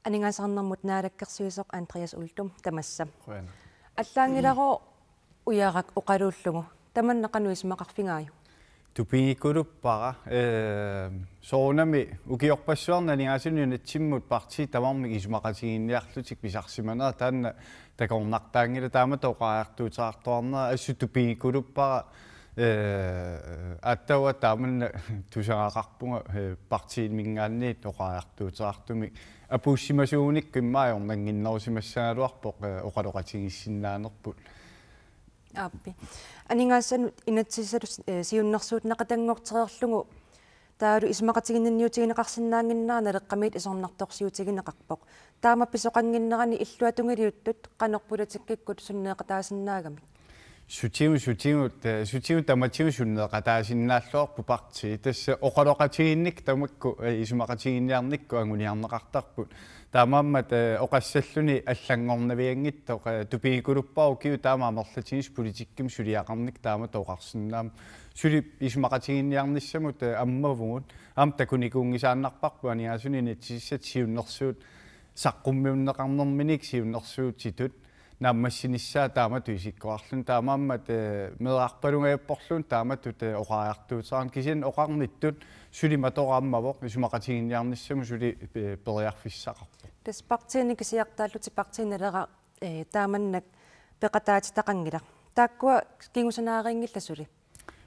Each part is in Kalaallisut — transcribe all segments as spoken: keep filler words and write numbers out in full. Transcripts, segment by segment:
Aningaasarnermut naalakkersuisoq Andreas Uldum, tamassa. Qujanaq. Allaanngilarooq ujarak oqaluullugu. Tamanna qanoq isumaqarfigaajuk? Tupigikkuluppara, eh, soorunami ukiorpassuarni aningaasanut inatsimmut partiit tamarmik isumaqatigiinniarlutik pisarsimanera, taanna takornartaanngilaq, taamatut oqariartuuteqartuarnera assut tupigikkuluppara, eh, aatsaat taamanna tusagaqarpunga, eh, partiiminngaanniit oqariartuuteqartumik apuussimasuugunikku immaqa ajornannginnerusimassagaluarpoq, eh, oqaloqatigiissinnaanerput. Aappi. Aningaasanut inatsisissatut, eh, siunnersuut naqatanngortereerlugu taavalu isumaqatiginninniutigineqarsinnaannginnera Naleqqamiit isornartorsiutigineqarpoq. Taama pisoqannginnerani illuatungiliuttut qanoq politikkikkut sunneeqataasinnaagamik? Sutigut, sutigut, eh, sutigut tamatigut sunneeqataasinnaalluarput partii. Tassa oqaloqatigiinnik tamakku, eh, isumaqatigiinniarnikkut anguniarneqartarput. Taamaammat, eh, oqassalluni allanngornavianngitsoq, eh, tupigikkuluppara ukiut taama amerlatigisut politikkimik suliaqarnikkut taamatut oqarsinnaammat. Suli isumaqatigiinniarnissamut, eh, ammavugut. Aamma takunikuunngisaannarparput aningaasanut inatsisissatut siunnersuut saqqummiunneqarnerminik siunnersuutitut naammassinissaa taamatut isikkoqarluni, taamaammat, eh, meerarpalunngajapporluunniit taamatut, eh, oqariartuuteqarneq, kisianni oqarnittut suli matorammavoq, isumaqatigiinniarnissamut suli, eh, periarfissaqarpoq. Tassa partiinik kisiartaallutik Partii Naleraq, eh, taamannak peqataatitaqanngilaq. Taakkua kingusinaarinngillat suli?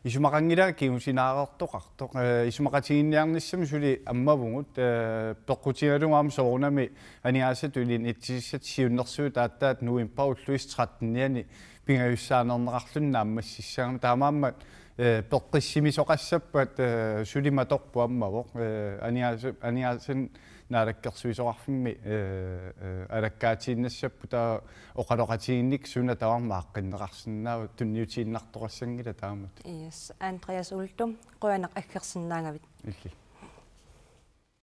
Isumaqanngilaq kingusinaareertoqartoq. Eh, isumaqatigiinniarnissamut suli ammavugut, eh, peqqutigalugu aamma soorunami aningaasatut inatsisissatut siunnersuut aatsaat novembarip ulluisa trettenianni pingajussaaneerneqarluni naammassissagami. Taamaammat, eh, peqqissimisoqassappat, eh, suli matorput ammavoq. Eh, aningaasa-, aningaasanut naalakkersuisoqarfimmi, eh, eh, alakkaatiinnassapput, taava oqaloqatigiinnik suna tamarmi aaqqinneqarsinnaavoq, tunniutiinnartoqassanngilaq taamatut. Yes, Andreas Uldum, qujanaq aggersinnaagavit. Illit.